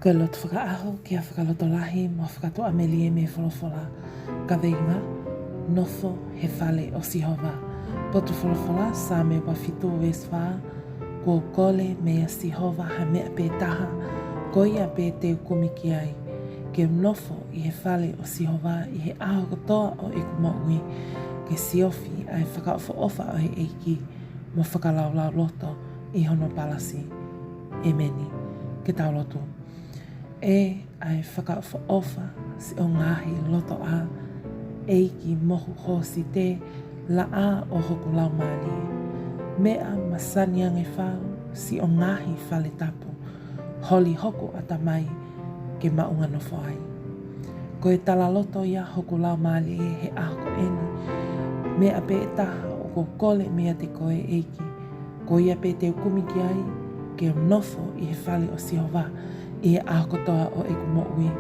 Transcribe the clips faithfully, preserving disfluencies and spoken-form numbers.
Ko e lotu fakaʻaho ki ha fakalotolahi mo fakatuʻamelie mei he folofola. Kaveinga: Nofo he fale ʻo Sihova. Potu folofola, Saame ua fitu veesi fā: Kuo u kole meia Sihova ha meʻa pē taha, ko ia pē te u kumi ki ai, ke u nofo ʻi he fale ʻo Sihova ʻi he ʻaho kotoa ʻo ʻeku moʻui, ke siofi ʻa e fakaʻofoʻofa ʻo e ʻEiki, mo fakalaulauloto ʻi hono palasi. ʻEmeni. Ke tau lotu. ʻE ʻa e fakaʻofoʻofa siʻo ngaahi lotoʻā, ʻEiki mohu hōsite, laʻā ʻo hoku laumālie. Meʻa masani ange fau siʻo ngaahi fale tapu, holi hoku ʻatamai ke maʻunga nofo ai. Ko e talaloto ia hoku laumālie he ʻaho ko eni. Meʻa pē taha ʻoku ou kole meiate koe, ʻEiki, ko ia pē te u kumi ki ai, ke u nofo ʻi he fale ʻo Sihova ʻi he ʻaho kotoa ʻo ʻeku moʻui,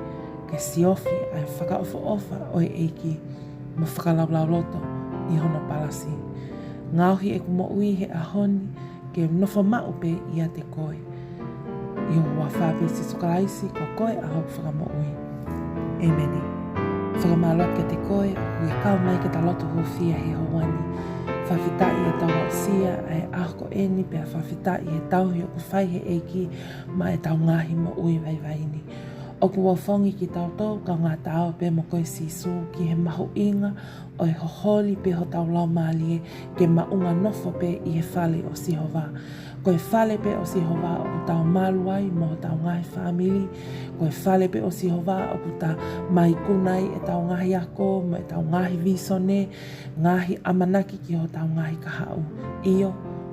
ke siofi ʻa e fakaʻofoʻofa ʻo e ʻEiki, mo fakalaulauloto ʻi hono palasi. Ngaohi ʻeku moʻui he ʻaho ni ke u nofo maʻu pē ʻiate koe. ʻI ho huafa pē, Sīsū Kalaisi, ko koe ʻa hoku Fakamoʻui. ʻEmeni. Fakamālō atu kiate koe ʻoku ke kau mai ke ta lotu hūfia he houa ni. Fakafetaʻi ʻetau aʻusia ʻa e ʻaho ko eni, pea fakafetaʻi he tauhi ʻoku fai he ʻEiki maʻa ʻetau ngaahi moʻui vaivai ni. ʻOku ou fafangu kitautolu kaungā Ta ō pē mo koe, Sīsū, ki he mahuʻinga ʻo e holi pē hotau laumālie ke maʻunga nofo pē ʻi he fale ʻo Sihova. Ko e fale pē ʻo Sihova ʻoku tau malu ai mo hotau ngaahi fāmili. Ko e fale pē ʻo Sihova ʻoku ta maikuna ai ʻetau ngaahi ako mo ʻetau ngaahi vīsone, ngaahi ʻamanaki ki hotau ngaahi kahaʻu. ʻIo,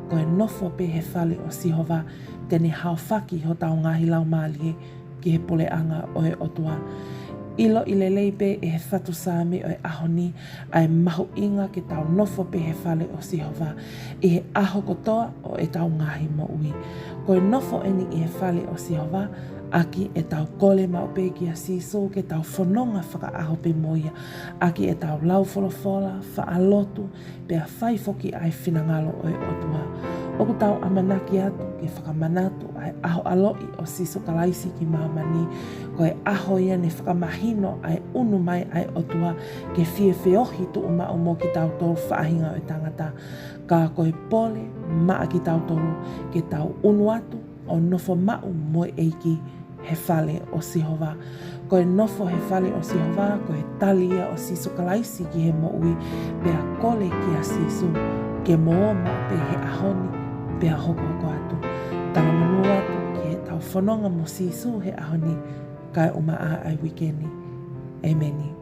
ko e nofo pē he fale ʻo Sihova te ne haofaki hotau ngaahi laumālie ki he puleʻanga ʻo e ʻOtua. ʻIloʻi lelei pē ʻe he fatu Saame ʻo e ʻaho ni ʻa e mahuʻinga ke tau nofo pē he fale ʻo Sihova ʻi he ʻaho kotoa ʻo ʻetau ngaahi moʻui. Ko e nofo eni ʻi he fale ʻo Sihova, ʻaki ʻetau kole maʻu pē kia Sīsū ke tau fononga fakaʻaho pē mo ia, ʻaki ʻetau lau folofola, faʻa lotu, pea fai foki ʻa e finangalo ʻo e ʻOtua. ʻOku tau ʻamanaki atu ke fakamanatu ʻa e ʻaho ʻaloʻi ʻo Sīsū Kalaisi ki māmani. Ko e ʻaho ia ne fakamahino ʻa e ʻunu mai ʻa e ʻOtua ke fie feohi tuʻumaʻu mo kitautolu faʻahinga ʻo e tangata. Ka ko e pole maʻa kitautolu ke tau ʻunu atu ʻo nofo maʻu mo e ʻEiki he fale ʻo Sihova. Ko e nofo he fale ʻo Sihova, ko e tali ia ʻo Sīsū Kalaisi ki he moʻui, pea kole kia Sīsū ke mo ō maʻu pē he ʻaho ni, pea hokohoko atu. Talamonū atu ki heʻetau fononga mo Sīsū he ʻaho ni, kae ʻumaʻā ʻa e uike ni. ʻEmeni.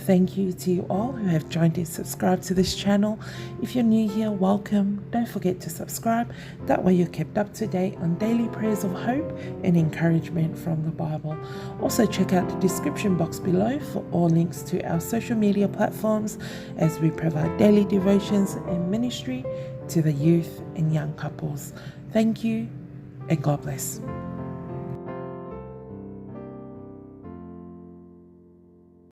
Thank you to you all who have joined and subscribed to this channel. If you're new here, welcome. Don't forget to subscribe. That way you're kept up to date on daily prayers of hope and encouragement from the Bible. Also check out the description box below for all links to our social media platforms as we provide daily devotions and ministry to the youth and young couples. Thank you and God bless.